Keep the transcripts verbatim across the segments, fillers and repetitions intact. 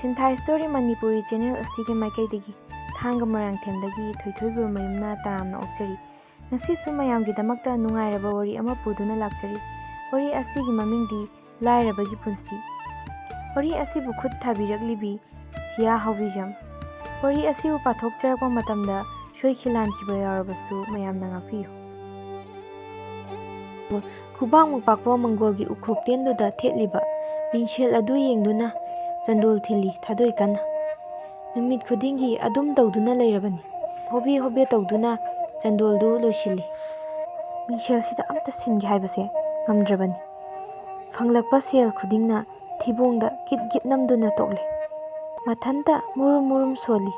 ꯁꯤꯟꯊꯥ story Manipuri channel ꯑꯁꯤꯒꯤ ꯃꯥꯏꯀꯩꯗꯒꯤ ꯊꯥꯡꯒ ꯃꯣꯏꯔꯥꯡꯊꯦꯝꯗꯒꯤ ꯊꯣꯏꯊꯣꯏ ꯒꯨꯔꯃꯌꯨꯝꯅ ꯇꯔꯥꯝꯅ ꯑꯣꯛꯆꯔꯤ꯫ ꯉꯁꯤꯁꯨ ꯃꯌꯥꯝꯒꯤꯗꯃꯛꯇ ꯅꯨꯡꯉꯥꯏꯔꯕ ꯋꯥꯔꯤ ꯑꯃ ꯄꯨꯗꯨꯅ ꯂꯥꯛꯆꯔꯤ꯫ ꯋꯥꯔꯤ ꯑꯁꯤꯒꯤ ꯃꯃꯤꯡꯗꯤ ꯂꯥꯏꯔꯕꯒꯤ ꯄꯨꯟꯁꯤ꯫ ꯋꯥꯔꯤ ꯑꯁꯤꯕꯨ ꯈꯨꯠ ꯊꯥꯕꯤꯔꯛꯂꯤꯕꯤ ꯁꯤꯌꯥ ꯍꯥꯎꯕꯤꯖꯝ꯫ ꯋꯥꯔꯤ ꯑꯁꯤꯕꯨ ꯄꯥꯊꯣꯛꯆꯔꯛꯄ ꯃꯇꯝꯗ ꯁꯣꯏꯈꯤ ꯂꯥꯟꯈꯤꯕ ꯌꯥꯎꯔꯕꯁꯨ ꯃꯌꯥꯝꯅ ꯉꯥꯛꯄꯤꯌꯨ꯫ ꯈꯨꯕꯥꯛꯃꯨꯛ ꯄꯥꯛꯄ ꯃꯪꯒꯣꯜꯒꯤ ꯎꯈꯣꯛꯇꯦꯟꯗꯨꯗ ꯊꯦꯠꯂꯤꯕ ꯃꯤꯡꯁꯦꯜ ꯑꯗꯨ ꯌꯦꯡꯗꯨꯅ ꯆꯟꯗꯣꯜ ꯊꯤꯜꯂꯤ ꯊꯥꯗꯣꯏ ꯀꯟꯅ꯫ ꯅꯨꯃꯤꯠ ꯈꯨꯗꯤꯡꯒꯤ ꯑꯗꯨꯝ ꯇꯧꯗꯨꯅ ꯂꯩꯔꯕꯅꯤ꯫ ꯍꯣꯕꯦ ꯍꯣꯕꯦ ꯇꯧꯗꯨꯅ ꯆꯟꯗꯣꯜꯗꯨ ꯂꯣꯏꯁꯤꯜꯂꯤ꯫ ꯃꯤꯡꯁꯦꯜꯁꯤꯗ ꯑꯝꯇ ꯁꯤꯟꯒꯦ ꯍꯥꯏꯕꯁꯦ ꯉꯝꯗ꯭ꯔꯕꯅꯤ꯫ ꯐꯪꯂꯛꯄ ꯁꯦꯜ ꯈꯨꯗꯤꯡꯅ ꯊꯤꯕꯣꯡꯗ ꯒꯤꯠ ꯒꯤꯠ ꯅꯝꯗꯨꯅ ꯇꯣꯛꯂꯦ꯫ ꯃꯊꯟꯇ ꯃꯨꯔꯨꯝ ꯃꯨꯔꯨꯝ ꯁꯣꯜꯂꯤ꯫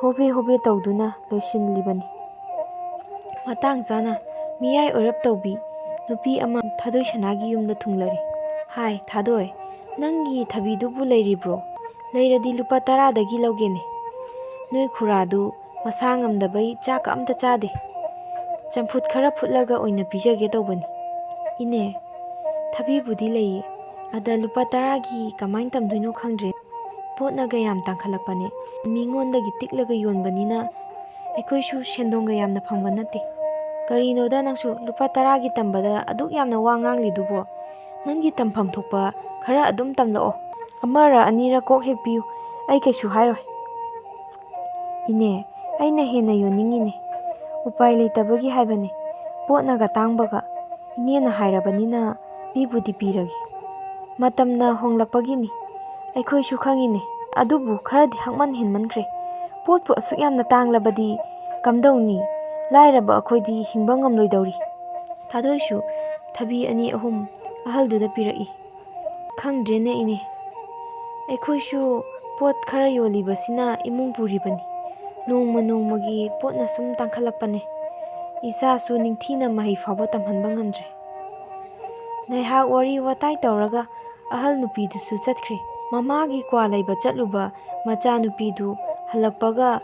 ꯍꯣꯕꯦ ꯍꯣꯕꯦ ꯇꯧꯗꯨꯅ ꯂꯣꯏꯁꯤꯜꯂꯤꯕꯅꯤ꯫ ꯃꯇꯥꯡ ꯆꯥꯅ ꯃꯤꯌꯥꯏ ꯑꯣꯏꯔꯞ ꯇꯧꯕꯤ ꯅꯨꯄꯤ ꯑꯃ ꯊꯥꯗꯣꯏ ꯁꯅꯥꯒꯤ ꯌꯨꯝꯗ ꯊꯨꯡꯂꯔꯦ꯫ "ꯍꯥꯏ, ꯊꯥꯗꯣꯏ, ꯅꯪꯒꯤ ꯊꯕꯤꯗꯨꯕꯨ ꯂꯩꯔꯤꯕ꯭ꯔꯣ? ꯂꯩꯔꯗꯤ ꯂꯨꯄꯥ ꯇꯔꯥꯗꯒꯤ ꯂꯧꯒꯦꯅꯦ꯫ ꯅꯣꯏ ꯈꯨꯔꯥꯗꯨ ꯃꯁꯥ ꯉꯝꯗꯕꯩ ꯆꯥꯛꯀ ꯑꯝꯇ ꯆꯥꯗꯦ꯫ ꯆꯝꯐꯨꯠ ꯈꯔ ꯐꯨꯠꯂꯒ ꯑꯣꯏꯅ ꯄꯤꯖꯒꯦ ꯇꯧꯕꯅꯤ꯫" "ꯏꯅꯦ, ꯊꯕꯤꯕꯨꯗꯤ ꯂꯩꯌꯦ, ꯑꯗ ꯂꯨꯄꯥ ꯇꯔꯥꯒꯤ ꯀꯃꯥꯏꯅ ꯇꯝꯗꯣꯏꯅꯣ ꯈꯪꯗ꯭ꯔꯦ꯫ ꯄꯣꯠꯅꯒ ꯌꯥꯝ ꯇꯥꯡꯈꯠꯂꯛꯄꯅꯦ꯫ ꯃꯤꯉꯣꯟꯗꯒꯤ ꯇꯤꯛꯂꯒ ꯌꯣꯟꯕꯅꯤꯅ ꯑꯩꯈꯣꯏꯁꯨ ꯁꯦꯟꯗꯣꯡꯒ ꯌꯥꯝꯅ ꯐꯪꯕ ꯅꯠꯇꯦ꯫" "ꯀꯔꯤꯅꯣꯗ ꯅꯪꯁꯨ ꯂꯨꯄꯥ ꯇꯔꯥꯒꯤ ꯇꯝꯕꯗ ꯑꯗꯨꯛ ꯌꯥꯝꯅ ꯋꯥ ꯉꯥꯡꯂꯤꯗꯨꯕꯣ? ꯅꯪꯒꯤ ꯇꯝꯐꯝ ꯊꯣꯛꯄ ꯈꯔ ꯑꯗꯨꯝ ꯇꯝꯂꯛꯑꯣ꯫ ꯑꯃꯔ ꯑꯅꯤꯔ ꯀꯣꯛ ꯍꯦꯛ ꯄꯤꯌꯨ, ꯑꯩ ꯀꯩꯁꯨ ꯍꯥꯏꯔꯣꯏ꯫" "ꯏꯅꯦ, ꯑꯩꯅ ꯍꯦꯟꯅ ꯌꯣꯟꯅꯤꯡꯉꯤꯅꯦ꯫ ꯎꯄꯥꯏ ꯂꯩꯇꯕꯒꯤ ꯍꯥꯏꯕꯅꯦ꯫ ꯄꯣꯠꯅꯒ ꯇꯥꯡꯕꯒ꯫ ꯏꯅꯦꯅ ꯍꯥꯏꯔꯕꯅꯤꯅ ꯄꯤꯕꯨꯗꯤ ꯄꯤꯔꯒꯦ꯫ ꯃꯇꯝꯅ ꯍꯣꯡꯂꯛꯄꯒꯤꯅꯤ꯫ ꯑꯩꯈꯣꯏꯁꯨ ꯈꯪꯉꯤꯅꯦ꯫ ꯑꯗꯨꯕꯨ ꯈꯔꯗꯤ ꯍꯛꯃꯟ ꯍꯦꯟꯃꯟꯈ꯭ꯔꯦ꯫ ꯄꯣꯠꯄꯨ ꯑꯁꯨꯛ ꯌꯥꯝꯅ ꯇꯥꯡꯂꯕꯗꯤ ꯀꯝꯗꯧꯅꯤ? ꯂꯥꯏꯔꯕ ꯑꯩꯈꯣꯏꯗꯤ ꯍꯤꯡꯕ ꯉꯝꯂꯣꯏꯗꯧꯔꯤ꯫" ꯊꯥꯗꯣꯏꯁꯨ ꯊꯕꯤ ꯑꯅꯤ ꯑꯍꯨꯝ ꯑꯍꯜꯗꯨꯗ ꯄꯤꯔꯛꯏ꯫ "ꯈꯪꯗ꯭ꯔꯦꯅꯦ ꯏꯅꯦ꯫ ꯑꯩꯈꯣꯏꯁꯨ ꯄꯣꯠ ꯈꯔ ꯌꯣꯜꯂꯤꯕꯁꯤꯅ ꯏꯃꯨꯡ ꯄꯨꯔꯤꯕꯅꯤ꯫ ꯅꯣꯡꯃ ꯅꯣꯡꯃꯒꯤ ꯄꯣꯠꯅ ꯁꯨꯝ ꯇꯥꯡꯈꯠꯂꯛꯄꯅꯦ꯫ ꯏꯆꯥꯁꯨ ꯅꯤꯡꯊꯤꯅ ꯃꯍꯩ ꯐꯥꯎꯕ ꯇꯝꯍꯟꯕ ꯉꯝꯗ꯭ꯔꯦ꯫" ꯉꯥꯏꯍꯥꯛ ꯋꯥꯔꯤ ꯋꯥꯇꯥꯏ ꯇꯧꯔꯒ ꯑꯍꯜ ꯅꯨꯄꯤꯗꯨꯁꯨ ꯆꯠꯈ꯭ꯔꯦ꯫ ꯃꯃꯥꯒꯤ ꯀ꯭ꯋꯥ ꯂꯩꯕ ꯆꯠꯂꯨꯕ ꯃꯆꯥꯅꯨꯄꯤꯗꯨ ꯍꯜꯂꯛꯄꯒ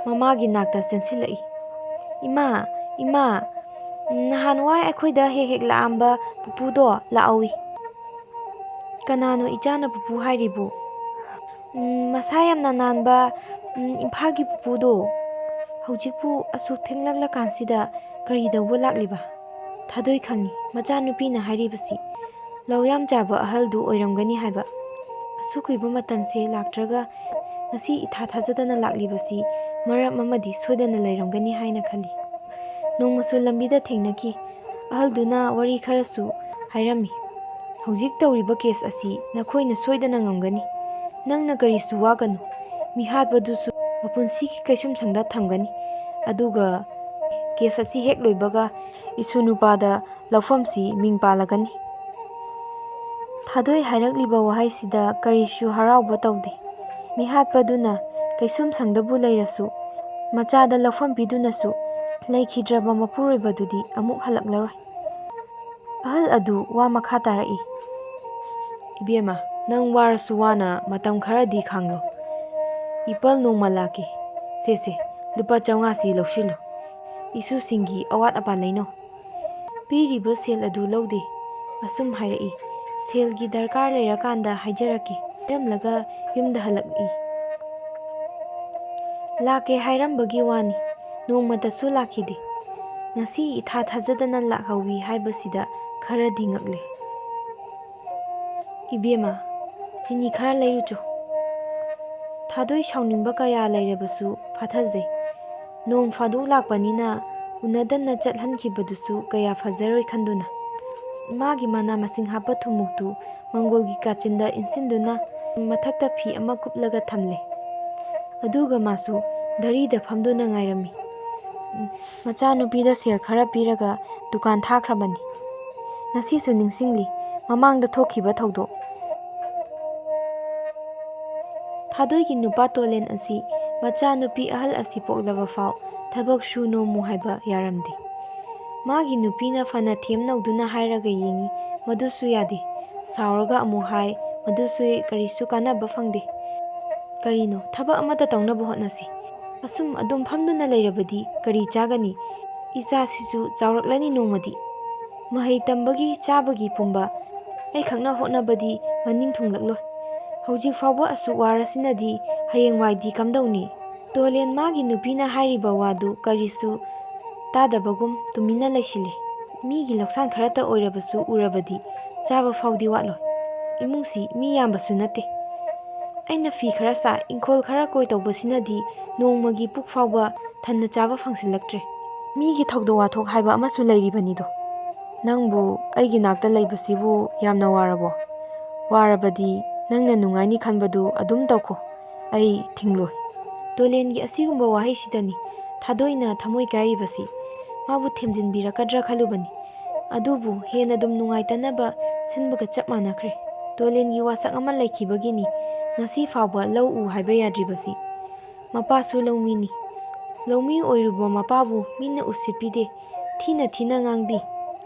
ꯃꯃꯥꯒꯤ ꯅꯥꯛꯇ ꯆꯦꯟꯁꯤꯜꯂꯛꯏ꯫ "ꯏꯃꯥ, ꯏꯃꯥ, ꯅꯍꯥꯟꯋꯥꯏ ꯑꯩꯈꯣꯏꯗ ꯍꯦꯛ ꯍꯦꯛ ꯂꯥꯛꯑꯝꯕ ꯄꯨꯄꯨꯗꯣ ꯂꯥꯛꯍꯧꯏ꯫" "ꯀꯅꯥꯅꯣ ꯏꯆꯥꯅ ꯄꯨꯄꯨ ꯍꯥꯏꯔꯤꯕꯨ?" ꯎꯝ, ꯃꯁꯥ ꯌꯥꯝꯅ ꯅꯥꯟꯕ, ꯎꯝ, ꯏꯝꯐꯥꯜꯒꯤ ꯄꯨꯄꯨꯗꯣ ꯍꯧꯖꯤꯛꯄꯨ ꯑꯁꯨꯛ ꯊꯦꯡꯂꯛꯂꯀꯥꯟꯁꯤꯗ ꯀꯔꯤ ꯇꯧꯕ ꯂꯥꯛꯂꯤꯕ? ꯊꯥꯗꯣꯏ ꯈꯪꯉꯤ, ꯃꯆꯥꯅꯨꯄꯤꯅ ꯍꯥꯏꯔꯤꯕꯁꯤ ꯂꯧ ꯌꯥꯝ ꯆꯥꯕ ꯑꯍꯜꯗꯨ ꯑꯣꯏꯔꯝꯒꯅꯤ ꯍꯥꯏꯕ꯫ ꯑꯁꯨꯛ ꯀꯨꯏꯕ ꯃꯇꯝꯁꯦ ꯂꯥꯛꯇ꯭ꯔꯒ ꯉꯁꯤ ꯏꯊꯥ ꯊꯥꯖꯗꯅ ꯂꯥꯛꯂꯤꯕꯁꯤ ꯃꯔꯝ ꯑꯃꯗꯤ ꯁꯣꯏꯗꯅ ꯂꯩꯔꯝꯒꯅꯤ ꯍꯥꯏꯅ ꯈꯜꯂꯤ꯫ ꯅꯣꯡꯃꯁꯨ ꯂꯝꯕꯤꯗ ꯊꯦꯡꯅꯈꯤ꯫ ꯑꯍꯜꯗꯨꯅ ꯋꯥꯔꯤ ꯈꯔꯁꯨ ꯍꯥꯏꯔꯝꯃꯤ꯫ "ꯍꯧꯖꯤꯛ ꯇꯧꯔꯤꯕ ꯀꯦꯁ ꯑꯁꯤ ꯅꯈꯣꯏꯅ ꯁꯣꯏꯗꯅ ꯉꯝꯒꯅꯤ꯫ ꯅꯪꯅ ꯀꯔꯤꯁꯨ ꯋꯥꯒꯅꯨ꯫ ꯃꯤꯍꯥꯠꯄꯗꯨꯁꯨ ꯃꯄꯨꯟꯁꯤꯒꯤ ꯀꯩꯁꯨꯝꯁꯪꯗ ꯊꯝꯒꯅꯤ꯫ ꯑꯗꯨꯒ ꯀꯦꯁ ꯑꯁꯤ ꯍꯦꯛ ꯂꯣꯏꯕꯒ ꯏꯁꯨ ꯅꯨꯄꯥꯗ ꯂꯧꯐꯝꯁꯤ ꯃꯤꯡ ꯄꯥꯜꯂꯒꯅꯤ꯫" ꯊꯥꯗꯣꯏ ꯍꯥꯏꯔꯛꯂꯤꯕ ꯋꯥꯍꯩꯁꯤꯗ ꯀꯔꯤꯁꯨ ꯍꯔꯥꯎꯕ ꯇꯧꯗꯦ꯫ ꯃꯤꯍꯥꯠꯄꯗꯨꯅ ꯀꯩꯁꯨꯝꯁꯪꯗꯕꯨ ꯂꯩꯔꯁꯨ, ꯃꯆꯥꯗ ꯂꯧꯐꯝ ꯄꯤꯗꯨꯅꯁꯨ ꯂꯩꯈꯤꯗ꯭ꯔꯕ ꯃꯄꯨꯔꯣꯏꯕꯗꯨꯗꯤ ꯑꯃꯨꯛ ꯍꯜꯂꯛꯂꯔꯣꯏ꯫ ꯑꯍꯜ ꯑꯗꯨ ꯋꯥ ꯃꯈꯥ ꯇꯥꯔꯛꯏ꯫ "ꯏꯕꯦꯝꯃ, ꯅꯪ ꯋꯥꯔꯁꯨ ꯋꯥꯅ ꯃꯇꯝ ꯈꯔꯗꯤ ꯈꯥꯡꯂꯣ꯫ ꯏꯄꯜ ꯅꯣꯡꯃ ꯂꯥꯛꯀꯦ꯫ ꯁꯦ, ꯁꯦ, ꯂꯨꯄꯥ ꯆꯥꯝꯃꯉꯥꯁꯤ ꯂꯧꯁꯤꯜꯂꯨ꯫ ꯏꯁꯨꯁꯤꯡꯒꯤ ꯑꯋꯥꯠ ꯑꯄꯥ ꯂꯩꯅꯧ꯫" ꯄꯤꯔꯤꯕ ꯁꯦꯜ ꯑꯗꯨ ꯂꯧꯗꯦ꯫ ꯑꯁꯨꯝ ꯍꯥꯏꯔꯛꯏ, "ꯁꯦꯜꯒꯤ ꯗꯔꯀꯥꯔ ꯂꯩꯔꯀꯥꯟꯗ ꯍꯥꯏꯖꯔꯛꯀꯦ" ꯍꯥꯏꯔꯝꯂꯒ ꯌꯨꯝꯗ ꯍꯜꯂꯛꯏ꯫ ꯂꯥꯛꯀꯦ ꯍꯥꯏꯔꯝꯕꯒꯤ ꯋꯥꯅꯤ, ꯅꯣꯡꯃꯇꯁꯨ ꯂꯥꯛꯈꯤꯗꯦ꯫ ꯉꯁꯤ ꯏꯊꯥ ꯊꯥꯖꯗꯅ ꯂꯥꯛꯍꯧꯋꯤ ꯍꯥꯏꯕꯁꯤꯗ ꯈꯔꯗꯤ ꯉꯛꯂꯦ꯫ "ꯏꯕꯦꯝꯃ, ꯆꯤꯅꯤ ꯈꯔ ꯂꯩꯔꯨꯆꯣ꯫" ꯊꯥꯗꯣꯏ ꯁꯥꯎꯅꯤꯡꯕ ꯀꯌꯥ ꯂꯩꯔꯕꯁꯨ ꯐꯥꯊꯖꯩ꯫ ꯅꯣꯡ ꯐꯥꯗꯣꯛ ꯂꯥꯛꯄꯅꯤꯅ ꯎꯅꯗꯅ ꯆꯠꯍꯟꯈꯤꯕꯗꯨꯁꯨ ꯀꯌꯥ ꯐꯖꯔꯣꯏ ꯈꯟꯗꯨꯅ, ꯃꯥꯒꯤ ꯃꯅꯥ ꯃꯁꯤꯡ ꯍꯥꯞꯄ ꯊꯨꯝꯃꯣꯛꯇꯨ ꯃꯪꯒꯣꯜꯒꯤ ꯀꯥꯆꯤꯟꯗ ꯏꯟꯁꯤꯟꯗꯨꯅ ꯃꯊꯛꯇ ꯐꯤ ꯑꯃ ꯀꯨꯞꯂꯒ ꯊꯝꯂꯦ꯫ ꯑꯗꯨꯒ ꯃꯥꯁꯨ ꯙꯔꯤꯗ ꯐꯝꯗꯨꯅ ꯉꯥꯏꯔꯝꯃꯤ꯫ ꯃꯆꯥꯅꯨꯄꯤꯗ ꯁꯦꯜ ꯈꯔ ꯄꯤꯔꯒ ꯗꯨꯀꯥꯟ ꯊꯥꯈ꯭ꯔꯕꯅꯤ꯫ ꯉꯁꯤꯁꯨ ꯅꯤꯡꯁꯤꯡꯂꯤ ꯃꯃꯥꯡꯗ ꯊꯣꯛꯈꯤꯕ ꯊꯧꯗꯣꯛ꯫ ꯊꯥꯗꯣꯏꯒꯤ ꯅꯨꯄꯥ ꯇꯣꯂꯦꯟ ꯑꯁꯤ ꯃꯆꯥꯅꯨꯄꯤ ꯑꯍꯜ ꯑꯁꯤ ꯄꯣꯛꯂꯕ ꯐꯥꯎ ꯊꯕꯛ ꯁꯨ ꯅꯣꯝꯃꯨ ꯍꯥꯏꯕ ꯌꯥꯔꯝꯗꯦ꯫ ꯃꯥꯒꯤ ꯅꯨꯄꯤꯅ ꯐꯅ ꯊꯦꯝꯅꯧꯗꯨꯅ ꯍꯥꯏꯔꯒ ꯌꯦꯡꯉꯤ, ꯃꯗꯨꯁꯨ ꯌꯥꯗꯦ꯫ ꯁꯥꯎꯔꯒ ꯑꯃꯨꯛ ꯍꯥꯏ, ꯃꯗꯨꯁꯨ ꯀꯔꯤꯁꯨ ꯀꯥꯟꯅꯕ ꯐꯪꯗꯦ꯫ "ꯀꯔꯤꯅꯣ, ꯊꯕꯛ ꯑꯃꯠꯇ ꯇꯧꯅꯕ ꯍꯣꯠꯅꯁꯤ꯫ ꯑꯁꯨꯝ ꯑꯗꯨꯝ ꯐꯝꯗꯨꯅ ꯂꯩꯔꯕꯗꯤ ꯀꯔꯤ ꯆꯥꯒꯅꯤ? ꯏꯆꯥꯁꯤꯁꯨ ꯆꯥꯎꯔꯛꯂꯅꯤ ꯅꯣꯡꯃꯗꯤ꯫ ꯃꯍꯩ ꯇꯝꯕꯒꯤ, ꯆꯥꯕꯒꯤ ꯄꯨꯝꯕ ꯑꯩꯈꯛꯅ ꯍꯣꯠꯅꯕꯗꯤ ꯃꯅꯤꯡ ꯊꯨꯡꯂꯛꯂꯣꯏ꯫ "ꯍꯧꯖꯤꯛ ꯐꯥꯎꯕ ꯑꯁꯨꯛ ꯋꯥꯔꯁꯤꯅꯗꯤ ꯍꯌꯦꯡꯋꯥꯏꯗꯤ ꯀꯝꯗꯧꯅꯤ?" ꯇꯣꯂꯦꯟ ꯃꯥꯒꯤ ꯅꯨꯄꯤꯅ ꯍꯥꯏꯔꯤꯕ ꯋꯥꯗꯨ ꯀꯔꯤꯁꯨ ꯇꯥꯗꯕꯒꯨꯝ ꯇꯨꯃꯤꯟꯅ ꯂꯩꯁꯤꯜꯂꯤ꯫ ꯃꯤꯒꯤ ꯂꯧꯁꯥꯟ ꯈꯔꯇ ꯑꯣꯏꯔꯕꯁꯨ ꯎꯔꯕꯗꯤ ꯆꯥꯕ ꯐꯥꯎꯗꯤ ꯋꯥꯠꯂꯣꯏ꯫ ꯏꯃꯨꯡꯁꯤ ꯃꯤ ꯌꯥꯝꯕꯁꯨ ꯅꯠꯇꯦ꯫ ꯑꯩꯅ ꯐꯤ ꯈꯔ ꯁꯥ, ꯏꯪꯈꯣꯜ ꯈꯔ ꯀꯣꯏ ꯇꯧꯕꯁꯤꯅꯗꯤ ꯅꯣꯡꯃꯒꯤ ꯄꯨꯛ ꯐꯥꯎꯕ ꯊꯟꯅ ꯆꯥꯕ ꯐꯪꯁꯤꯜꯂꯛꯇ꯭ꯔꯦ꯫ ꯃꯤꯒꯤ ꯊꯧꯗꯣꯛ ꯋꯥꯊꯣꯛ ꯍꯥꯏꯕ ꯑꯃꯁꯨ ꯂꯩꯔꯤꯕꯅꯤꯗꯣ꯫ ꯅꯪꯕꯨ ꯑꯩꯒꯤ ꯅꯥꯛꯇ ꯂꯩꯕꯁꯤꯕꯨ ꯌꯥꯝꯅ ꯋꯥꯔꯕꯣ? ꯋꯥꯔꯕꯗꯤ ꯅꯪꯅ ꯅꯨꯡꯉꯥꯏꯅꯤ ꯈꯟꯕꯗꯨ ꯑꯗꯨꯝ ꯇꯧꯈꯣ꯫ ꯑꯩ ꯊꯤꯡꯂꯣꯏ꯫ ꯇꯣꯂꯦꯟꯒꯤ ꯑꯁꯤꯒꯨꯝꯕ ꯋꯥꯍꯩꯁꯤꯗꯅꯤ ꯊꯥꯗꯣꯏꯅ ꯊꯃꯣꯏ ꯀꯥꯏꯔꯤꯕꯁꯤ꯫ ꯃꯥꯕꯨ ꯊꯦꯝꯖꯤꯟꯕꯤꯔꯛꯀꯗ꯭ꯔꯥ ꯈꯜꯂꯨꯕꯅꯤ꯫ ꯑꯗꯨꯕꯨ ꯍꯦꯟꯅ ꯑꯗꯨꯝ ꯅꯨꯡꯉꯥꯏꯇꯅꯕ ꯁꯤꯟꯕꯒ ꯆꯞ ꯃꯥꯟꯅꯈ꯭ꯔꯦ꯫ ꯇꯣꯂꯦꯟꯒꯤ ꯋꯥꯁꯛ ꯑꯃ ꯂꯩꯈꯤꯕꯒꯤꯅꯤ ꯉꯁꯤ ꯐꯥꯎꯕ ꯂꯧ ꯎ ꯍꯥꯏꯕ ꯌꯥꯗ꯭ꯔꯤꯕꯁꯤ꯫ ꯃꯄꯥꯁꯨ ꯂꯧꯃꯤꯅꯤ꯫ ꯂꯧꯃꯤ ꯑꯣꯏꯔꯨꯕ ꯃꯄꯥꯕꯨ ꯃꯤꯅ ꯎꯁꯤꯠꯄꯤꯗꯦ, ꯊꯤꯅ ꯊꯤꯅ ꯉꯥꯡꯕꯤ꯫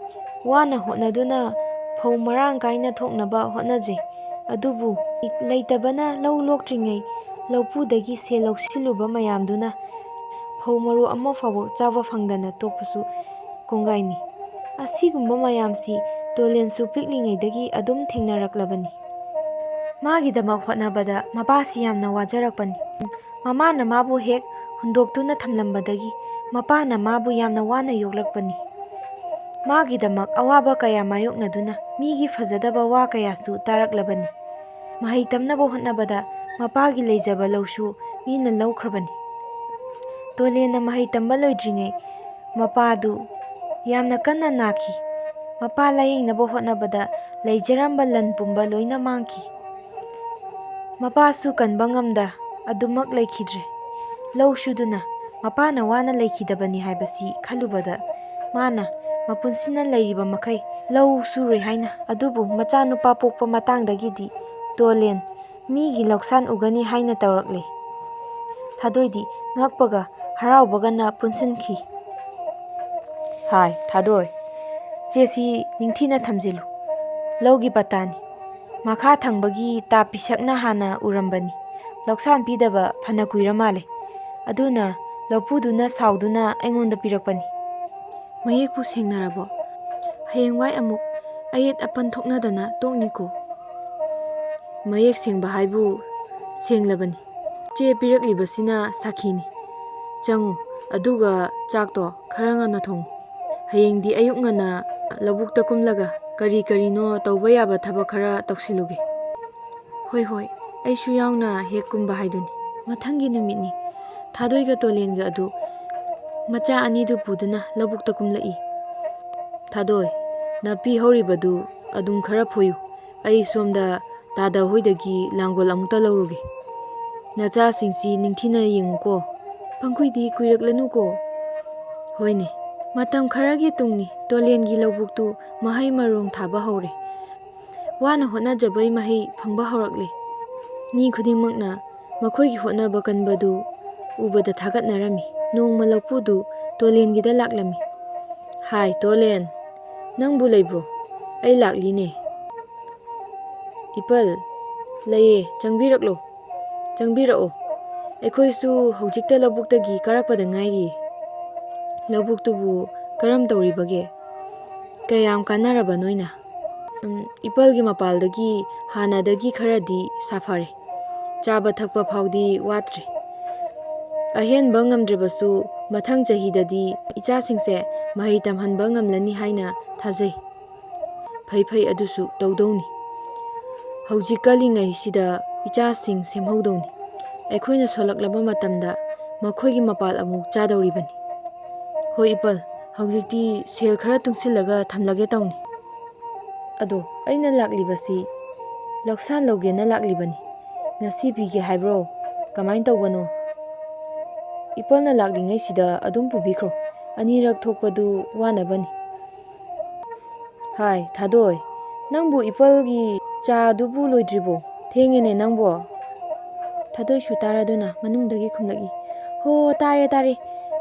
ꯋꯥꯅ ꯍꯣꯠꯅꯗꯨꯅ ꯐꯧ ꯃꯔꯥꯡ ꯀꯥꯏꯅ ꯊꯣꯛꯅꯕ ꯍꯣꯠꯅꯖꯩ꯫ ꯑꯗꯨꯕꯨ ꯂꯩꯇꯕꯅ ꯂꯧ ꯂꯣꯛꯇ꯭ꯔꯤꯉꯩ ꯂꯧꯄꯨꯗꯒꯤ ꯁꯦꯜ ꯂꯧꯁꯤꯜꯂꯨꯕ ꯃꯌꯥꯝꯗꯨꯅ ꯐꯧ ꯃꯔꯨ ꯑꯃ ꯐꯥꯎꯕ ꯆꯥꯕ ꯐꯪꯗꯅ ꯇꯣꯛꯄꯁꯨ ꯀꯣꯡꯒꯥꯏꯅꯤ꯫ ꯑꯁꯤꯒꯨꯝꯕ ꯃꯌꯥꯝꯁꯤ ꯇꯣꯂꯦꯟꯁꯨ ꯄꯤꯛꯂꯤꯉꯩꯗꯒꯤ ꯑꯗꯨꯝ ꯊꯦꯡꯅꯔꯛꯂꯕꯅꯤ꯫ ꯃꯥꯒꯤꯗꯃꯛ ꯍꯣꯠꯅꯕꯗ ꯃꯄꯥꯁꯤ ꯌꯥꯝꯅ ꯋꯥꯖꯔꯛꯄꯅꯤ꯫ ꯃꯃꯥꯅ ꯃꯥꯕꯨ ꯍꯦꯛ ꯍꯨꯟꯗꯣꯛꯇꯨꯅ ꯊꯝꯂꯝꯕꯗꯒꯤ ꯃꯄꯥꯅ ꯃꯥꯕꯨ ꯌꯥꯝꯅ ꯋꯥꯅ ꯌꯣꯛꯂꯛꯄꯅꯤ꯫ ꯃꯥꯒꯤꯗꯃꯛ ꯑꯋꯥꯕ ꯀꯌꯥ ꯃꯥꯌꯣꯛꯅꯗꯨꯅ ꯃꯤꯒꯤ ꯐꯖꯗꯕ ꯋꯥ ꯀꯌꯥꯁꯨ ꯇꯥꯔꯛꯂꯕꯅꯤ꯫ ꯃꯍꯩ ꯇꯝꯅꯕ ꯍꯣꯠꯅꯕꯗ ꯃꯄꯥꯒꯤ ꯂꯩꯖꯕ ꯂꯧꯁꯨ ꯃꯤꯅ ꯂꯧꯈ꯭ꯔꯕꯅꯤ꯫ ꯇꯣꯂꯦꯟꯅ ꯃꯍꯩ ꯇꯝꯕ ꯂꯣꯏꯗ꯭ꯔꯤꯉꯩ ꯃꯄꯥꯗꯨ ꯌꯥꯝꯅ ꯀꯟꯅ ꯅꯥꯈꯤ꯫ ꯃꯄꯥ ꯂꯥꯌꯦꯡꯅꯕ ꯍꯣꯠꯅꯕꯗ ꯂꯩꯖꯔꯝꯕ ꯂꯟ ꯄꯨꯝꯕ ꯂꯣꯏꯅ ꯃꯥꯡꯈꯤ꯫ ꯃꯄꯥꯁꯨ ꯀꯟꯕ ꯉꯝꯗ ꯑꯗꯨꯃꯛ ꯂꯩꯈꯤꯗ꯭ꯔꯦ꯫ ꯂꯧ ꯁꯨꯗꯨꯅ ꯃꯄꯥꯅ ꯋꯥꯅ ꯂꯩꯈꯤꯗꯕꯅꯤ ꯍꯥꯏꯕꯁꯤ ꯈꯜꯂꯨꯕꯗ ꯃꯥꯅ ꯃꯄꯨꯟꯁꯤꯅ ꯂꯩꯔꯤꯕ ꯃꯈꯩ ꯂꯧ ꯁꯨꯔꯣꯏ ꯍꯥꯏꯅ, ꯑꯗꯨꯕꯨ ꯃꯆꯥꯅꯨꯄꯥ ꯄꯣꯛꯄ ꯃꯇꯥꯡꯗꯒꯤꯗꯤ ꯇꯣꯂꯦꯟ ꯃꯤꯒꯤ ꯂꯧꯁꯥꯟ ꯎꯒꯅꯤ ꯍꯥꯏꯅ ꯇꯧꯔꯛꯂꯦ꯫ ꯊꯥꯗꯣꯏꯗꯤ ꯉꯛꯄꯒ ꯍꯔꯥꯎꯕꯒꯅ ꯄꯨꯟꯁꯤꯟꯈꯤ꯫ ꯍꯥꯏ, ꯊꯥꯗꯣꯏ, ꯆꯦꯁꯤ ꯅꯤꯡꯊꯤꯅ ꯊꯝꯖꯤꯜꯂꯨ꯫ ꯂꯧꯒꯤ ꯄꯇꯥꯅꯤ꯫ ꯃꯈꯥ ꯊꯪꯕꯒꯤ ꯇꯥ ꯄꯤꯁꯛꯅ ꯍꯥꯟꯅ ꯎꯔꯝꯕꯅꯤ꯫ ꯂꯧꯁꯥꯟ ꯄꯤꯗꯕ ꯐꯅ ꯀꯨꯏꯔ ꯃꯥꯜꯂꯦ꯫ ꯑꯗꯨꯅ ꯂꯧꯄꯨꯗꯨꯅ ꯁꯥꯎꯗꯨꯅ ꯑꯩꯉꯣꯟꯗ ꯄꯤꯔꯛꯄꯅꯤ꯫ ꯃꯌꯦꯛꯄꯨ ꯁꯦꯡꯅꯔꯕꯣ? ꯍꯌꯦꯡꯋꯥꯏ ꯑꯃꯨꯛ ꯑꯌꯦꯠ ꯑꯄꯟ ꯊꯣꯛꯅꯗꯅ ꯇꯣꯛꯅꯤꯀꯣ꯫ ꯃꯌꯦꯛ ꯁꯦꯡꯕ ꯍꯥꯏꯕꯨ ꯁꯦꯡꯂꯕꯅꯤ꯫ ꯆꯦ ꯄꯤꯔꯛꯂꯤꯕꯁꯤꯅ ꯁꯥꯈꯤꯅꯤ꯫ ꯆꯪꯉꯨ, ꯑꯗꯨꯒ ꯆꯥꯛꯇꯣ ꯈꯔ ꯉꯟꯅ ꯊꯣꯡꯉꯨ꯫ ꯍꯌꯦꯡꯗꯤ ꯑꯌꯨꯛ ꯉꯟꯅ ꯂꯧꯕꯨꯛꯇ ꯀꯨꯝꯂꯒ ꯀꯔꯤ ꯀꯔꯤꯅꯣ ꯇꯧꯕ ꯌꯥꯕ ꯊꯕꯛ ꯈꯔ ꯇꯧꯁꯤꯜꯂꯨꯒꯦ꯫ ꯍꯣꯏ, ꯍꯣꯏ, ꯑꯩꯁꯨ ꯌꯥꯎꯅ ꯍꯦꯛ ꯀꯨꯝꯕ ꯍꯥꯏꯗꯨꯅꯤ꯫ ꯃꯊꯪꯒꯤ ꯅꯨꯃꯤꯠꯅꯤ꯫ ꯊꯥꯗꯣꯏꯒ ꯇꯣꯂꯦꯟꯒ ꯑꯗꯨ ꯃꯆꯥ ꯑꯅꯤꯗꯨ ꯄꯨꯗꯨꯅ ꯂꯧꯕꯨꯛꯇ ꯀꯨꯝꯂꯛꯏ꯫ "ꯊꯥꯗꯣꯏ, ꯅꯥꯄꯤ ꯍꯧꯔꯤꯕꯗꯨ ꯑꯗꯨꯝ ꯈꯔ ꯐꯣꯏꯌꯨ꯫ ꯑꯩ ꯁꯣꯝꯗ ꯇꯥꯗ ꯍꯣꯏꯗꯒꯤ ꯂꯥꯡꯒꯣꯜ ꯑꯃꯨꯛꯇ ꯂꯧꯔꯨꯒꯦ꯫ ꯅꯆꯥꯁꯤꯡꯁꯤ ꯅꯤꯡꯊꯤꯅ ꯌꯦꯡꯉꯨꯀꯣ꯫ ꯄꯪꯀꯨꯏꯗꯤ ꯀꯨꯏꯔꯛꯂꯅꯨꯀꯣ꯫" ꯍꯣꯏꯅꯦ, ꯃꯇꯝ ꯈꯔꯒꯤ ꯇꯨꯡꯅꯤ꯫ ꯇꯣꯂꯦꯟꯒꯤ ꯂꯧꯕꯨꯛꯇꯨ ꯃꯍꯩ ꯃꯔꯣꯡ ꯊꯥꯕ ꯍꯧꯔꯦ꯫ ꯋꯥꯅ ꯍꯣꯠꯅꯖꯕꯩ ꯃꯍꯩ ꯐꯪꯕ ꯍꯧꯔꯛꯂꯦ꯫ ꯃꯤ ꯈꯨꯗꯤꯡꯃꯛꯅ ꯃꯈꯣꯏꯒꯤ ꯍꯣꯠꯅꯕ ꯀꯟꯕꯗꯨ ꯎꯕꯗ ꯊꯥꯒꯠꯅꯔꯝꯃꯤ꯫ ꯅꯣꯡꯃ ꯂꯧꯄꯨꯗꯨ ꯇꯣꯂꯦꯟꯒꯤꯗ ꯂꯥꯛꯂꯝꯃꯤ꯫ "ꯍꯥꯏ, ꯇꯣꯂꯦꯟ, ꯅꯪꯕꯨ ꯂꯩꯕ꯭ꯔꯣ? ꯑꯩ ꯂꯥꯛꯂꯤꯅꯦ꯫" "ꯏꯄꯜ, ꯂꯩꯌꯦ, ꯆꯪꯕꯤꯔꯛꯂꯣ, ꯆꯪꯕꯤꯔꯛꯑꯣ꯫ ꯑꯩꯈꯣꯏꯁꯨ ꯍꯧꯖꯤꯛꯇ ꯂꯧꯕꯨꯛꯇꯒꯤ ꯀꯥꯔꯛꯄꯗ ꯉꯥꯏꯔꯤꯌꯦ꯫ ꯂꯧꯕꯨꯛꯇꯨꯕꯨ ꯀꯔꯝ ꯇꯧꯔꯤꯕꯒꯦ? ꯀꯌꯥꯝ ꯀꯥꯟꯅꯔꯕ ꯅꯣꯏꯅ?" "ꯎꯝ, ꯏꯄꯜꯒꯤ ꯃꯄꯥꯜꯗꯒꯤ ꯍꯥꯟꯅꯗꯒꯤ ꯈꯔꯗꯤ ꯁꯥꯐꯔꯦ꯫ ꯆꯥꯕ ꯊꯛꯄ ꯐꯥꯎꯗꯤ ꯋꯥꯠꯇ꯭ꯔꯦ꯫ ꯑꯍꯦꯟꯕ ꯉꯝꯗ꯭ꯔꯕꯁꯨ ꯃꯊꯪ ꯆꯍꯤꯗꯗꯤ ꯏꯆꯥꯁꯤꯡꯁꯦ ꯃꯍꯩ ꯇꯝꯍꯟꯕ ꯉꯝꯂꯅꯤ ꯍꯥꯏꯅ ꯊꯥꯖꯩ꯫" "ꯐꯩ, ꯐꯩ, ꯑꯗꯨꯁꯨ ꯇꯧꯗꯧꯅꯤ꯫ ꯍꯧꯖꯤꯛ ꯀꯜꯂꯤꯉꯩꯁꯤꯗ ꯏꯆꯥꯁꯤꯡ ꯁꯦꯝꯍꯧꯗꯧꯅꯤ꯫ ꯑꯩꯈꯣꯏꯅ ꯁꯣꯜꯂꯛꯂꯕ ꯃꯇꯝꯗ ꯃꯈꯣꯏꯒꯤ ꯃꯄꯥꯜ ꯑꯃꯨꯛ ꯆꯥꯗꯧꯔꯤꯕꯅꯤ꯫ ꯍꯣꯏ ꯏꯄꯜ, ꯍꯧꯖꯤꯛꯇꯤ ꯁꯦꯜ ꯈꯔ ꯇꯨꯡꯁꯤꯜꯂꯒ ꯊꯝꯂꯒꯦ ꯇꯧꯅꯤ꯫ ꯑꯗꯣ ꯑꯩꯅ ꯂꯥꯛꯂꯤꯕꯁꯤ ꯂꯧꯁꯥꯟ ꯂꯧꯒꯦꯅ ꯂꯥꯛꯂꯤꯕꯅꯤ꯫ ꯉꯁꯤ ꯄꯤꯒꯦ ꯍꯥꯏꯕ꯭ꯔꯣ? ꯀꯃꯥꯏꯅ ꯇꯧꯕꯅꯣ?" "ꯏꯄꯜꯅ ꯂꯥꯛꯂꯤꯉꯩꯁꯤꯗ ꯑꯗꯨꯝ ꯄꯨꯕꯤꯈ꯭ꯔꯣ꯫ ꯑꯅꯤꯔꯛ ꯊꯣꯛꯄꯗꯨ ꯋꯥꯅꯕꯅꯤ꯫" "ꯍꯥꯏ, ꯊꯥꯗꯣꯏ, ꯅꯪꯕꯨ ꯏꯄꯜꯒꯤ ꯆꯥꯗꯨꯕꯨ ꯂꯣꯏꯗ꯭ꯔꯤꯕꯣ? ꯊꯦꯡꯉꯦꯅꯦ ꯅꯪꯕꯣ꯫" ꯊꯥꯗꯣꯏꯁꯨ ꯇꯥꯔꯗꯨꯅ ꯃꯅꯨꯡꯗꯒꯤ ꯈꯨꯝꯂꯛꯏ, "ꯍꯣ, ꯇꯥꯔꯦ, ꯇꯥꯔꯦ,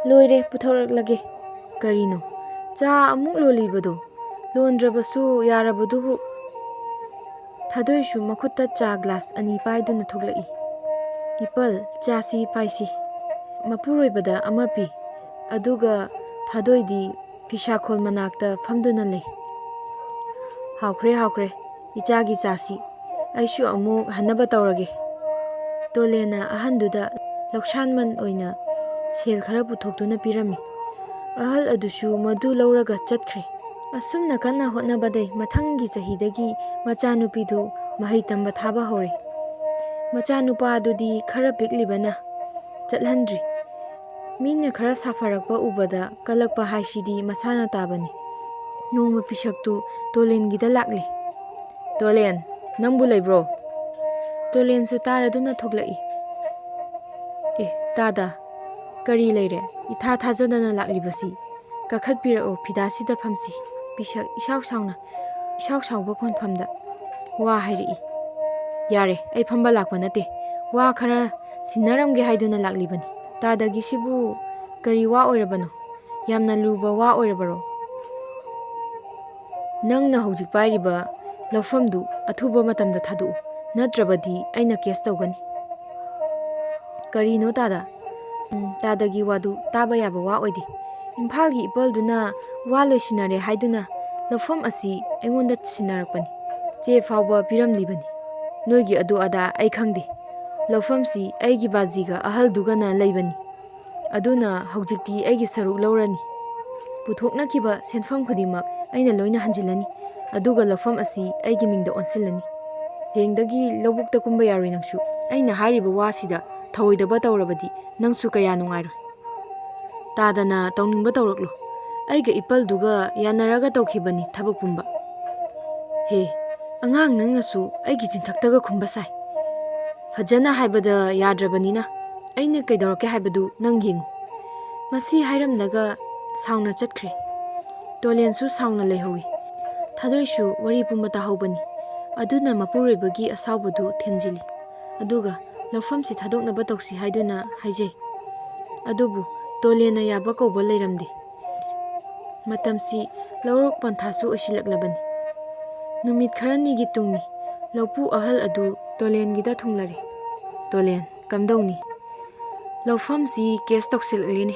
ꯂꯣꯏꯔꯦ, ꯄꯨꯊꯣꯔꯛꯂꯒꯦ꯫" "ꯀꯔꯤꯅꯣ, ꯆꯥ ꯑꯃꯨꯛ ꯂꯣꯜꯂꯤꯕꯗꯣ? ꯂꯣꯟꯗ꯭ꯔꯕꯁꯨ ꯌꯥꯔꯕꯗꯨꯕꯨ꯫" ꯊꯥꯗꯣꯏꯁꯨ ꯃꯈꯨꯠꯇ ꯆꯥ ꯒ꯭ꯂꯥꯁ ꯑꯅꯤ ꯄꯥꯏꯗꯨꯅ ꯊꯣꯛꯂꯛꯏ꯫ "ꯏꯄꯜ, ꯆꯥꯁꯤ ꯄꯥꯏꯁꯤ꯫" ꯃꯄꯨꯔꯣꯏꯕꯗ ꯑꯃ ꯄꯤ꯫ ꯑꯗꯨꯒ ꯊꯥꯗꯣꯏꯗꯤ ꯐꯤꯁꯥꯈꯣꯜ ꯃꯅꯥꯛꯇ ꯐꯝꯗꯨꯅ ꯂꯩ꯫ "ꯍꯥꯎꯈ꯭ꯔꯦ, ꯍꯥꯎꯈ꯭ꯔꯦ, ꯏꯆꯥꯒꯤ ꯆꯥꯁꯤ꯫ ꯑꯩꯁꯨ ꯑꯃꯨꯛ ꯍꯟꯅꯕ ꯇꯧꯔꯒꯦ꯫ ꯇꯣꯂꯦꯟꯅ ꯑꯍꯟꯗꯨꯗ ꯂꯧꯁꯥꯟꯃꯟ ꯑꯣꯏꯅ ꯁꯦꯜ ꯈꯔ ꯄꯨꯊꯣꯛꯇꯨꯅ ꯄꯤꯔꯝꯃꯤ꯫ ꯑꯍꯜ ꯑꯗꯨꯁꯨ ꯃꯗꯨ ꯂꯧꯔꯒ ꯆꯠꯈ꯭ꯔꯦ꯫ ꯑꯁꯨꯝꯅ ꯀꯟꯅ ꯍꯣꯠꯅꯕꯗꯩ ꯃꯊꯪꯒꯤ ꯆꯍꯤꯗꯒꯤ ꯃꯆꯥꯅꯨꯄꯤꯗꯨ ꯃꯍꯩ ꯇꯝꯕ ꯊꯥꯕ ꯍꯧꯔꯦ꯫ ꯃꯆꯥꯅꯨꯄꯥꯗꯨꯗꯤ ꯈꯔ ꯄꯤꯛꯂꯤꯕꯅ ꯆꯠꯍꯟꯗ꯭ꯔꯤ꯫ ꯃꯤꯅ ꯈꯔ ꯁꯥꯐꯔꯛꯄ ꯎꯕꯗ ꯀꯜꯂꯛꯄ ꯍꯥꯏꯁꯤꯗꯤ ꯃꯁꯥꯅ ꯇꯥꯕꯅꯤ꯫ ꯅꯣꯡꯃ ꯄꯤꯁꯛꯇꯨ ꯇꯣꯂꯦꯟꯒꯤꯗ ꯂꯥꯛꯂꯦ꯫ "ꯇꯣꯂꯦꯟ, ꯅꯪꯕꯨ ꯂꯩꯕ꯭ꯔꯣ?" ꯇꯣꯂꯦꯟꯁꯨ ꯇꯥꯔꯗꯨꯅ ꯊꯣꯛꯂꯛꯏ꯫ "ꯑꯦ, ꯇꯥꯗ, ꯀꯔꯤ ꯂꯩꯔꯦ? ꯏꯊꯥ ꯊꯥꯖꯗꯅ ꯂꯥꯛꯂꯤꯕꯁꯤ꯫ ꯀꯥꯈꯠꯄꯤꯔꯛꯑꯣ, ꯐꯤꯗꯥꯁꯤꯗ ꯐꯝꯁꯤ꯫" ꯄꯤꯁꯛ ꯏꯁꯥꯎ ꯁꯥꯎꯅ, ꯏꯁꯥꯎ ꯁꯥꯎꯕ ꯈꯣꯟꯐꯝꯗ ꯋꯥ ꯍꯥꯏꯔꯛꯏ꯫ "ꯌꯥꯔꯦ, ꯑꯩ ꯐꯝꯕ ꯂꯥꯛꯄ ꯅꯠꯇꯦ꯫ ꯋꯥ ꯈꯔ ꯁꯤꯟꯅꯔꯝꯒꯦ ꯍꯥꯏꯗꯨꯅ ꯂꯥꯛꯂꯤꯕꯅꯤ꯫ ꯇꯥꯗꯒꯤꯁꯤꯕꯨ ꯀꯔꯤ ꯋꯥ ꯑꯣꯏꯔꯕꯅꯣ? ꯌꯥꯝꯅ ꯂꯨꯕ ꯋꯥ ꯑꯣꯏꯔꯕꯔꯣ?" "ꯅꯪꯅ ꯍꯧꯖꯤꯛ ꯄꯥꯏꯔꯤꯕ ꯂꯧꯐꯝꯗꯨ ꯑꯊꯨꯕ ꯃꯇꯝꯗ ꯊꯥꯗꯣꯛꯎ, ꯅꯠꯇ꯭ꯔꯕꯗꯤ ꯑꯩꯅ ꯀꯦꯁ ꯇꯧꯒꯅꯤ꯫" "ꯀꯔꯤꯅꯣ ꯇꯥꯗ?" "ꯎꯝ, ꯇꯥꯗꯒꯤ ꯋꯥꯗꯨ ꯇꯥꯕ ꯌꯥꯕ ꯋꯥ ꯑꯣꯏꯗꯦ꯫ ꯏꯝꯐꯥꯜꯒꯤ ꯏꯄꯜꯗꯨꯅ ꯋꯥ ꯂꯣꯏꯁꯤꯟꯅꯔꯦ ꯍꯥꯏꯗꯨꯅ ꯂꯧꯐꯝ ꯑꯁꯤ ꯑꯩꯉꯣꯟꯗ ꯁꯤꯟꯅꯔꯛꯄꯅꯤ꯫ ꯆꯦ ꯐꯥꯎꯕ ꯄꯤꯔꯝꯂꯤꯕꯅꯤ꯫ ꯅꯣꯏꯒꯤ ꯑꯗꯨ ꯑꯗꯥ ꯑꯩ ꯈꯪꯗꯦ꯫ ꯂꯧꯐꯝꯁꯤ ꯑꯩꯒꯤ ꯕꯥꯖꯤꯒ ꯑꯍꯜꯗꯨꯒꯅ ꯂꯩꯕꯅꯤ꯫ ꯑꯗꯨꯅ ꯍꯧꯖꯤꯛꯇꯤ ꯑꯩꯒꯤ ꯁꯔꯨꯛ ꯂꯧꯔꯅꯤ꯫ ꯄꯨꯊꯣꯛꯅꯈꯤꯕ ꯁꯦꯟꯐꯝ ꯈꯨꯗꯤꯡꯃꯛ ꯑꯩꯅ ꯂꯣꯏꯅ ꯍꯟꯖꯤꯜꯂꯅꯤ, ꯑꯗꯨꯒ ꯂꯧꯐꯝ ꯑꯁꯤ ꯑꯩꯒꯤ ꯃꯤꯡꯗ ꯑꯣꯟꯁꯤꯜꯂꯅꯤ꯫ ꯍꯌꯦꯡꯗꯒꯤ ꯂꯧꯕꯨꯛꯇ ꯀꯨꯝꯕ ꯌꯥꯔꯣꯏ ꯅꯪꯁꯨ꯫ ꯑꯩꯅ ꯍꯥꯏꯔꯤꯕ ꯋꯥꯁꯤꯗ ꯊꯧꯑꯣꯏꯗꯕ ꯇꯧꯔꯕꯗꯤ ꯅꯪꯁꯨ ꯀꯌꯥ ꯅꯨꯡꯉꯥꯏꯔꯣꯏ꯫ ꯇꯥꯗꯅ ꯇꯧꯅꯤꯡꯕ ꯇꯧꯔꯛꯂꯣ꯫ ꯑꯩꯒ ꯏꯄꯜꯗꯨꯒ ꯌꯥꯅꯔꯒ ꯇꯧꯈꯤꯕꯅꯤ ꯊꯕꯛ ꯄꯨꯝꯕ꯫" "ꯍꯦ, ꯑꯉꯥꯡ ꯅꯪꯅꯁꯨ ꯑꯩꯒꯤ ꯆꯤꯟꯊꯛꯇꯒ ꯈꯨꯝꯕ ꯁꯥꯏ꯫ ꯐꯖꯅ ꯍꯥꯏꯕꯗ ꯌꯥꯗ꯭ꯔꯕꯅꯤꯅ ꯑꯩꯅ ꯀꯩꯗꯧꯔꯛꯀꯦ ꯍꯥꯏꯕꯗꯨ ꯅꯪ ꯌꯦꯡꯉꯨ꯫" ꯃꯁꯤ ꯍꯥꯏꯔꯝꯂꯒ ꯁꯥꯎꯅ ꯆꯠꯈ꯭ꯔꯦ꯫ ꯇꯣꯂꯦꯟꯁꯨ ꯁꯥꯎꯅ ꯂꯩꯍꯧꯏ꯫ ꯊꯥꯗꯣꯏꯁꯨ ꯋꯥꯔꯤ ꯄꯨꯝꯕ ꯇꯥꯍꯧꯕꯅꯤ꯫ ꯑꯗꯨꯅ ꯃꯄꯨꯔꯣꯏꯕꯒꯤ ꯑꯁꯥꯎꯕꯗꯨ ꯊꯦꯝꯖꯤꯜꯂꯤ꯫ ꯑꯗꯨꯒ ꯂꯧꯐꯝꯁꯤ ꯊꯥꯗꯣꯛꯅꯕ ꯇꯧꯁꯤ ꯍꯥꯏꯗꯨꯅ ꯍꯥꯏꯖꯩ꯫ ꯑꯗꯨꯕꯨ ꯇꯣꯂꯦꯟꯅ ꯌꯥꯕ ꯀꯧꯕ ꯂꯩꯔꯝꯗꯦ꯫ ꯃꯇꯝꯁꯤ ꯂꯧꯔꯣꯛ ꯄꯟꯊꯥꯁꯨ ꯑꯣꯏꯁꯤꯜꯂꯛꯂꯕꯅꯤ꯫ ꯅꯨꯃꯤꯠ ꯈꯔꯅꯤꯒꯤ ꯇꯨꯡꯅꯤ꯫ ꯂꯧꯄꯨ ꯑꯍꯜ ꯑꯗꯨ ꯇꯣꯂꯦꯟꯒꯤꯗ ꯊꯨꯡꯂꯔꯦ꯫ "ꯇꯣꯂꯦꯟ, ꯀꯝꯗꯧꯅꯤ? ꯂꯧꯐꯝꯁꯤ ꯀꯦꯁ ꯇꯧꯁꯤꯜꯂꯛꯂꯦꯅꯦ꯫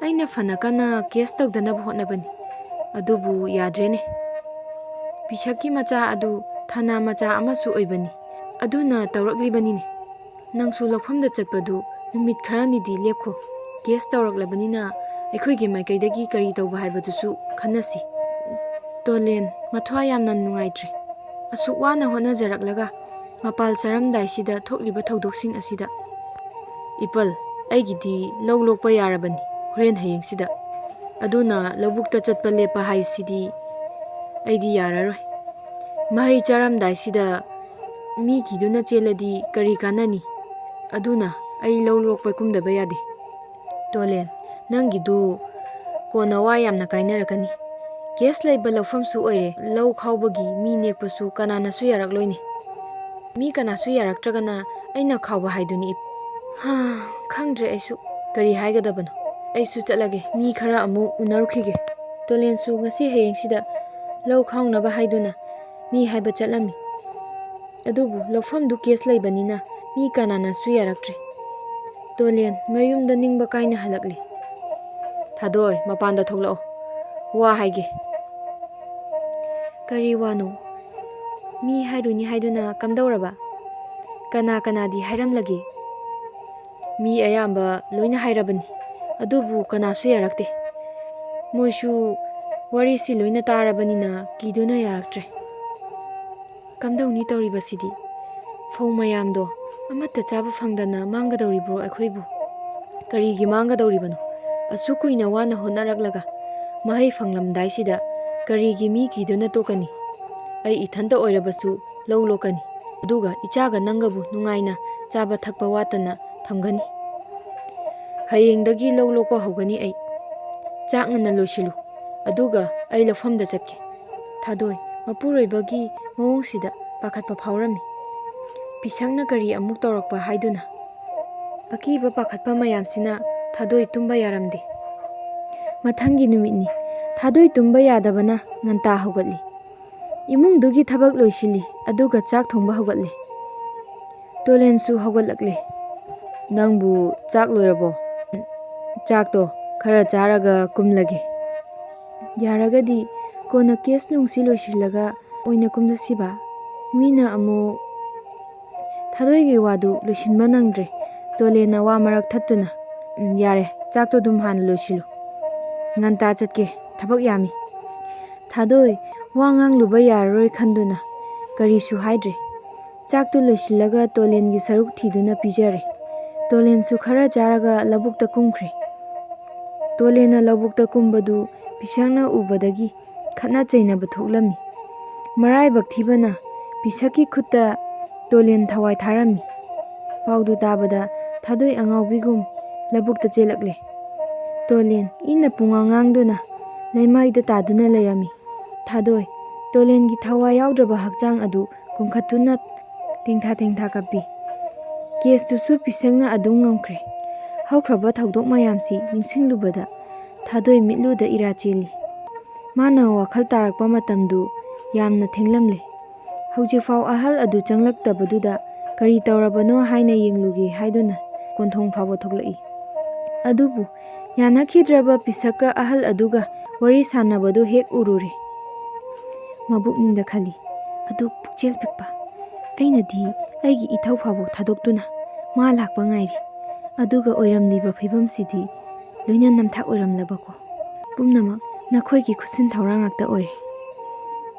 ꯑꯩꯅ ꯐꯅ ꯀꯟꯅ ꯀꯦꯁ ꯇꯧꯗꯅꯕ ꯍꯣꯠꯅꯕꯅꯤ, ꯑꯗꯨꯕꯨ ꯌꯥꯗ꯭ꯔꯦꯅꯦ꯫ ꯄꯤꯁꯛꯀꯤ ꯃꯆꯥ ꯑꯗꯨ ꯊꯥꯅꯥ ꯃꯆꯥ ꯑꯃꯁꯨ ꯑꯣꯏꯕꯅꯤ꯫ ꯑꯗꯨꯅ ꯇꯧꯔꯛꯂꯤꯕꯅꯤꯅꯦ꯫ ꯅꯪꯁꯨ ꯂꯧꯐꯝꯗ ꯆꯠꯄꯗꯨ ꯅꯨꯃꯤꯠ ꯈꯔꯅꯤꯗꯤ ꯂꯦꯞꯈꯣ꯫ ꯀꯦꯁ ꯇꯧꯔꯛꯂꯕꯅꯤꯅ ꯑꯩꯈꯣꯏꯒꯤ ꯃꯥꯏꯀꯩꯗꯒꯤ ꯀꯔꯤ ꯇꯧꯕ ꯍꯥꯏꯕꯗꯨꯁꯨ ꯈꯟꯅꯁꯤ꯫ ꯇꯣꯂꯦꯟ, ꯃꯊ꯭ꯋꯥꯏ ꯌꯥꯝꯅ ꯅꯨꯡꯉꯥꯏꯇ꯭ꯔꯦ꯫ ꯑꯁꯨꯛ ꯋꯥꯅ ꯍꯣꯠꯅꯖꯔꯛꯂꯒ ꯃꯄꯥꯜ ꯆꯥꯔꯝꯗꯥꯏꯁꯤꯗ ꯊꯣꯛꯂꯤꯕ ꯊꯧꯗꯣꯛꯁꯤꯡ ꯑꯁꯤꯗ꯫ ꯏꯄꯜ, ꯑꯩꯒꯤꯗꯤ ꯂꯧ ꯂꯣꯛꯄ ꯌꯥꯔꯕꯅꯤ ꯍꯣꯔꯦꯟ ꯍꯌꯦꯡꯁꯤꯗ꯫ ꯑꯗꯨꯅ ꯂꯧꯕꯨꯛꯇ ꯆꯠꯄ ꯂꯦꯞꯄ ꯍꯥꯏꯁꯤꯗꯤ ꯑꯩꯗꯤ ꯌꯥꯔꯔꯣꯏ꯫ ꯃꯍꯩ ꯆꯥꯔꯝꯗꯥꯏꯁꯤꯗ ꯃꯤ ꯀꯤꯗꯨꯅ ꯆꯦꯜꯂꯗꯤ ꯀꯔꯤ ꯀꯥꯟꯅꯅꯤ? ꯑꯗꯨꯅ ꯑꯩ ꯂꯧ ꯂꯣꯛꯄ ꯀꯨꯝꯗꯕ ꯌꯥꯗꯦ꯫ ꯇꯣꯂꯦꯟ, ꯅꯪꯒꯤꯗꯨ ꯀꯣꯟꯅ ꯋꯥ ꯌꯥꯝꯅ ꯀꯥꯏꯅꯔꯛꯀꯅꯤ꯫ ꯀꯦꯁ ꯂꯩꯕ ꯂꯧꯐꯝꯁꯨ ꯑꯣꯏꯔꯦ, ꯂꯧ ꯈꯥꯎꯕꯒꯤ ꯃꯤ ꯅꯦꯛꯄꯁꯨ ꯀꯅꯥꯅꯁꯨ ꯌꯥꯔꯛꯂꯣꯏꯅꯦ꯫ ꯃꯤ ꯀꯅꯥꯁꯨ ꯌꯥꯔꯛꯇ꯭ꯔꯒꯅ ꯑꯩꯅ ꯈꯥꯎꯕ ꯍꯥꯏꯗꯨꯅꯤ꯫ ꯍꯥ, ꯈꯪꯗ꯭ꯔꯦ ꯑꯩꯁꯨ ꯀꯔꯤ ꯍꯥꯏꯒꯗꯕꯅꯣ꯫ ꯑꯩꯁꯨ ꯆꯠꯂꯒꯦ, ꯃꯤ ꯈꯔ ꯑꯃꯨꯛ ꯎꯅꯔꯨꯈꯤꯒꯦ꯫ ꯇꯣꯂꯦꯟꯁꯨ ꯉꯁꯤ ꯍꯌꯦꯡꯁꯤꯗ ꯂꯧ ꯈꯥꯎꯅꯕ ꯍꯥꯏꯗꯨꯅ ꯃꯤ ꯍꯥꯏꯕ ꯆꯠꯂꯝꯃꯤ꯫ ꯑꯗꯨꯕꯨ ꯂꯧꯐꯝꯗꯨ ꯀꯦꯁ ꯂꯩꯕꯅꯤꯅ ꯃꯤ ꯀꯅꯥꯅꯁꯨ ꯌꯥꯔꯛꯇ꯭ꯔꯦ꯫ ꯇꯣꯂꯦꯟ ꯃꯌꯨꯝꯗ ꯅꯤꯡꯕ ꯀꯥꯏꯅ ꯍꯜꯂꯛꯂꯦ꯫ ꯊꯥꯗꯣꯏ, ꯃꯄꯥꯟꯗ ꯊꯣꯛꯂꯛꯑꯣ, ꯋꯥ ꯍꯥꯏꯒꯦ꯫ ꯀꯔꯤ ꯋꯥꯅꯣ? ꯃꯤ ꯍꯥꯏꯔꯨꯅꯤ ꯍꯥꯏꯗꯨꯅ ꯀꯝꯗꯧꯔꯕ? ꯀꯅꯥ ꯀꯅꯥꯗꯤ ꯍꯥꯏꯔꯝꯂꯒꯦ? ꯃꯤ ꯑꯌꯥꯝꯕ ꯂꯣꯏꯅ ꯍꯥꯏꯔꯕꯅꯤ, ꯑꯗꯨꯕꯨ ꯀꯅꯥꯁꯨ ꯌꯥꯔꯛꯇꯦ꯫ ꯃꯣꯏꯁꯨ ꯋꯥꯔꯤꯁꯤ ꯂꯣꯏꯅ ꯇꯥꯔꯕꯅꯤꯅ ꯀꯤꯗꯨꯅ ꯌꯥꯔꯛꯇ꯭ꯔꯦ꯫ ꯀꯝꯗꯧꯅꯤ ꯇꯧꯔꯤꯕꯁꯤꯗꯤ? ꯐꯧ ꯃꯌꯥꯝꯗꯣ ꯑꯃꯠꯇ ꯆꯥꯕ ꯐꯪꯗꯅ ꯃꯥꯡꯒꯗꯧꯔꯤꯕ꯭ꯔꯣ ꯑꯩꯈꯣꯏꯕꯨ? ꯀꯔꯤꯒꯤ ꯃꯥꯡꯒꯗꯧꯔꯤꯕꯅꯣ? ꯑꯁꯨꯛ ꯀꯨꯏꯅ ꯋꯥꯅ ꯍꯣꯠꯅꯔꯛꯂꯒ ꯃꯍꯩ ꯐꯪꯂꯝꯗꯥꯏꯁꯤꯗ ꯀꯔꯤꯒꯤ ꯃꯤ ꯀꯤꯗꯨꯅ ꯇꯣꯛꯀꯅꯤ? ꯑꯩ ꯏꯊꯟꯇ ꯑꯣꯏꯔꯕꯁꯨ ꯂꯧ ꯂꯣꯛꯀꯅꯤ, ꯑꯗꯨꯒ ꯏꯆꯥꯒ ꯅꯪꯒꯕꯨ ꯅꯨꯡꯉꯥꯏꯅ ꯆꯥꯕ ꯊꯛꯄ ꯋꯥꯠꯇꯅ ꯊꯝꯒꯅꯤ꯫ ꯍꯌꯦꯡꯗꯒꯤ ꯂꯧ ꯂꯣꯛꯄ ꯍꯧꯒꯅꯤ ꯑꯩ꯫ ꯆꯥꯛ ꯉꯟꯅ ꯂꯣꯏꯁꯤꯜꯂꯨ, ꯑꯗꯨꯒ ꯑꯩ ꯂꯧꯐꯝꯗ ꯆꯠꯀꯦ꯫ ꯊꯥꯗꯣꯏ, ꯃꯄꯨꯔꯣꯏꯕꯒꯤ ꯃꯑꯣꯡꯁꯤꯗ ꯄꯥꯈꯠꯄ ꯐꯥꯎꯔꯝꯃꯤ꯫ ꯄꯤꯁꯛꯅ ꯀꯔꯤ ꯑꯃꯨꯛ ꯇꯧꯔꯛꯄ ꯍꯥꯏꯗꯨꯅ꯫ ꯑꯀꯤꯕ ꯄꯥꯈꯠꯄ ꯃꯌꯥꯝꯁꯤꯅ ꯊꯥꯗꯣꯏ ꯇꯨꯝꯕ ꯌꯥꯔꯝꯗꯦ꯫ ꯃꯊꯪꯒꯤ ꯅꯨꯃꯤꯠꯅꯤ꯫ ꯊꯥꯗꯣꯏ ꯇꯨꯝꯕ ꯌꯥꯗꯕꯅ ꯉꯟꯇꯥ ꯍꯧꯒꯠꯂꯤ꯫ ꯏꯃꯨꯡꯗꯨꯒꯤ ꯊꯕꯛ ꯂꯣꯏꯁꯤꯜꯂꯤ, ꯑꯗꯨꯒ ꯆꯥꯛ ꯊꯣꯡꯕ ꯍꯧꯒꯠꯂꯦ꯫ ꯇꯣꯂꯦꯟꯁꯨ ꯍꯧꯒꯠꯂꯛꯂꯦ꯫ "ꯅꯪꯕꯨ ꯆꯥꯛ ꯂꯣꯏꯔꯕꯣ? ꯆꯥꯛꯇꯣ ꯈꯔ ꯆꯥꯔꯒ ꯀꯨꯝꯂꯒꯦ꯫ ꯌꯥꯔꯒꯗꯤ ꯀꯣꯟꯅ ꯀꯦꯁ ꯅꯨꯡꯁꯤ ꯂꯣꯏꯁꯤꯜꯂꯒ ꯑꯣꯏꯅ ꯀꯨꯝꯂꯁꯤꯕ?" ꯃꯤꯅ ꯑꯃꯨꯛ ꯊꯥꯗꯣꯏꯒꯤ ꯋꯥꯗꯨ ꯂꯣꯏꯁꯤꯟꯕ ꯅꯪꯗ꯭ꯔꯦ꯫ ꯇꯣꯂꯦꯟꯅ ꯋꯥ ꯃꯔꯛ ꯊꯠꯇꯨꯅ, "ꯎꯝ, ꯌꯥꯔꯦ, ꯆꯥꯛꯇꯣ ꯑꯗꯨꯝ ꯍꯥꯟꯅ ꯂꯣꯏꯁꯤꯜꯂꯨ꯫ ꯉꯟꯇꯥ ꯆꯠꯀꯦ, ꯊꯕꯛ ꯌꯥꯝꯃꯤ꯫" ꯊꯥꯗꯣꯏ ꯋꯥ ꯉꯥꯡꯂꯨꯕ ꯌꯥꯔꯔꯣꯏ ꯈꯟꯗꯨꯅ ꯀꯔꯤꯁꯨ ꯍꯥꯏꯗ꯭ꯔꯦ꯫ ꯆꯥꯛꯇꯨ ꯂꯣꯏꯁꯤꯜꯂꯒ ꯇꯣꯂꯦꯟꯒꯤ ꯁꯔꯨꯛ ꯊꯤꯗꯨꯅ ꯄꯤꯖꯔꯦ꯫ ꯇꯣꯂꯦꯟꯁꯨ ꯈꯔ ꯆꯥꯔꯒ ꯂꯧꯕꯨꯛꯇ ꯀꯨꯝꯈ꯭ꯔꯦ꯫ ꯇꯣꯂꯦꯟꯅ ꯂꯧꯕꯨꯛꯇ ꯀꯨꯝꯕꯗꯨ ꯄꯤꯁꯛꯅ ꯎꯕꯗꯒꯤ ꯈꯠꯅ ꯆꯩꯅꯕ ꯊꯣꯛꯂꯝꯃꯤ꯫ ꯃꯔꯥꯏꯕꯛ ꯊꯤꯕꯅ ꯄꯤꯁꯛꯀꯤ ꯈꯨꯠꯇ ꯇꯣꯂꯦꯟ ꯊꯋꯥꯏ ꯊꯥꯔꯝꯃꯤ꯫ ꯄꯥꯎꯗꯨ ꯇꯥꯕꯗ ꯊꯥꯗꯣꯏ ꯑꯉꯥꯎꯕꯤꯒꯨꯝ ꯂꯧꯕꯨꯛꯇ ꯆꯦꯜꯂꯛꯂꯦ꯫ ꯇꯣꯂꯦꯟ ꯏꯟꯅ ꯄꯨꯡꯉꯥꯡ ꯉꯥꯡꯗꯨꯅ ꯂꯩꯃꯥꯏꯗ ꯇꯥꯗꯨꯅ ꯂꯩꯔꯝꯃꯤ꯫ ꯊꯥꯗꯣꯏ ꯇꯣꯂꯦꯟꯒꯤ ꯊꯋꯥꯏ ꯌꯥꯎꯗ꯭ꯔꯕ ꯍꯛꯆꯥꯡ ꯑꯗꯨ ꯀꯨꯝꯈꯠꯇꯨꯅ ꯇꯦꯡꯊꯥ ꯇꯦꯡꯊꯥ ꯀꯞꯄꯤ꯫ ꯀꯦꯁꯇꯨꯁꯨ ꯄꯤꯁꯛꯅ ꯑꯗꯨꯝ ꯉꯝꯈ꯭ꯔꯦ꯫ ꯍꯧꯈ꯭ꯔꯕ ꯊꯧꯗꯣꯛ ꯃꯌꯥꯝꯁꯤ ꯅꯤꯡꯁꯤꯡꯂꯨꯕꯗ ꯊꯥꯗꯣꯏ ꯃꯤꯠꯂꯨꯗ ꯏꯔꯥ ꯆꯦꯜꯂꯤ꯫ ꯃꯥꯅ ꯋꯥꯈꯜ ꯇꯥꯔꯛꯄ ꯃꯇꯝꯗꯨ ꯌꯥꯝꯅ ꯊꯦꯡꯂꯝꯂꯦ꯫ ꯍꯧꯖꯤꯛꯐꯥꯎ ꯑꯍꯜ ꯑꯗꯨ ꯆꯪꯂꯛꯇꯕꯗꯨꯗ ꯀꯔꯤ ꯇꯧꯔꯕꯅꯣ ꯍꯥꯏꯅ ꯌꯦꯡꯂꯨꯒꯦ ꯍꯥꯏꯗꯨꯅ ꯀꯣꯟꯊꯣꯡ ꯐꯥꯎꯕ ꯊꯣꯛꯂꯛꯏ꯫ ꯑꯗꯨꯕꯨ ꯌꯥꯅꯈꯤꯗ꯭ꯔꯕ ꯄꯤꯁꯛꯀ ꯑꯍꯜ ꯑꯗꯨꯒ ꯋꯥꯔꯤ ꯁꯥꯟꯅꯕꯗꯨ ꯍꯦꯛ ꯎꯔꯨꯔꯦ꯫ ꯃꯕꯨꯛꯅꯤꯡꯗ ꯈꯜꯂꯤ, "ꯑꯗꯨ ꯄꯨꯛꯆꯦꯜ ꯄꯤꯛꯄ, ꯑꯩꯅꯗꯤ ꯑꯩꯒꯤ ꯏꯊꯧ ꯐꯥꯎꯕ ꯊꯥꯗꯣꯛꯇꯨꯅ ꯃꯥ ꯂꯥꯛꯄ ꯉꯥꯏꯔꯤ꯫ ꯑꯗꯨꯒ ꯑꯣꯏꯔꯝꯂꯤꯕ ꯐꯤꯕꯝꯁꯤꯗꯤ ꯂꯣꯏꯅ ꯅꯝꯊꯥꯛ ꯑꯣꯏꯔꯝꯂꯕꯀꯣ꯫ ꯄꯨꯝꯅꯃꯛ ꯅꯈꯣꯏꯒꯤ ꯈꯨꯠꯁꯤꯟ ꯊꯧꯔꯥꯡ ꯉꯥꯛꯇ ꯑꯣꯏꯔꯦ꯫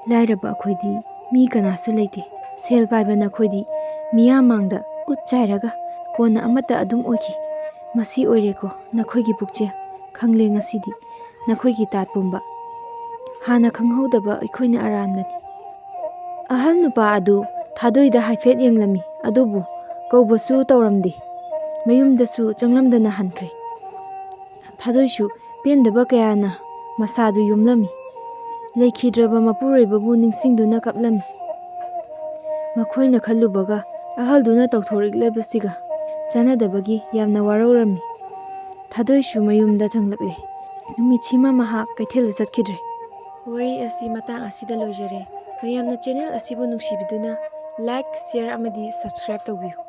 ꯂꯥꯏꯔꯕ ꯑꯩꯈꯣꯏꯗꯤ ꯃꯤ ꯀꯅꯥꯁꯨ ꯂꯩꯇꯦ꯫ ꯁꯦꯜ ꯄꯥꯏꯕ ꯅꯈꯣꯏꯗꯤ ꯃꯤꯌꯥꯝ ꯃꯥꯡꯗ ꯎꯠ ꯆꯥꯏꯔꯒ ꯀꯣꯟꯅ ꯑꯃꯠꯇ ꯑꯗꯨꯝ ꯑꯣꯏꯈꯤ꯫ ꯃꯁꯤ ꯑꯣꯏꯔꯦꯀꯣ ꯅꯈꯣꯏꯒꯤ ꯄꯨꯛꯆꯦꯜ꯫ ꯈꯪꯂꯦ ꯉꯁꯤꯗꯤ ꯅꯈꯣꯏꯒꯤ ꯇꯥꯠ ꯄꯨꯝꯕ꯫ ꯍꯥꯟꯅ ꯈꯪꯍꯧꯗꯕ ꯑꯩꯈꯣꯏꯅ ꯑꯔꯥꯟꯕꯅꯤ꯫" ꯑꯍꯜ ꯅꯨꯄꯥ ꯑꯗꯨ ꯊꯥꯗꯣꯏꯗ ꯍꯥꯏꯐꯦꯠ ꯌꯦꯡꯂꯝꯃꯤ, ꯑꯗꯨꯕꯨ ꯀꯧꯕꯁꯨ ꯇꯧꯔꯝꯗꯦ꯫ ꯃꯌꯨꯝꯗꯁꯨ ꯆꯪꯂꯝꯗꯅ ꯍꯟꯈ꯭ꯔꯦ꯫ ꯊꯥꯗꯣꯏꯁꯨ ꯄꯦꯟꯗꯕ ꯀꯌꯥꯅ ꯃꯁꯥꯗꯨ ꯌꯨꯝꯂꯝꯃꯤ꯫ ꯂꯩꯈꯤꯗ꯭ꯔꯕ ꯃꯄꯨꯔꯣꯏꯕꯕꯨ ꯅꯤꯡꯁꯤꯡꯗꯨꯅ ꯀꯞꯂꯝꯃꯤ꯫ ꯃꯈꯣꯏꯅ ꯈꯜꯂꯨꯕꯒ ꯑꯍꯜꯗꯨꯅ ꯇꯧꯊꯣꯔꯛꯂꯤꯕꯁꯤꯒ ꯆꯥꯟꯅꯗꯕꯒꯤ ꯌꯥꯝꯅ ꯋꯥꯔꯧꯔꯝꯃꯤ꯫ ꯊꯥꯗꯣꯏꯁꯨ ꯃꯌꯨꯝꯗ ꯆꯪꯂꯛꯂꯦ꯫ ꯅꯨꯃꯤꯠꯁꯤꯃ ꯃꯍꯥꯛ ꯀꯩꯊꯦꯜꯗ ꯆꯠꯈꯤꯗ꯭ꯔꯦ꯫ ꯋꯥꯔꯤ ꯑꯁꯤ ꯃꯇꯥꯡ ꯑꯁꯤꯗ ꯂꯣꯏꯖꯔꯦ꯫ ꯃꯌꯥꯝꯅ ꯆꯦꯅꯦꯜ ꯑꯁꯤꯕꯨ ꯅꯨꯡꯁꯤꯕꯤꯗꯨꯅ like, share ꯑꯃꯗꯤ subscribe ꯇꯧꯕꯤꯌꯨ꯫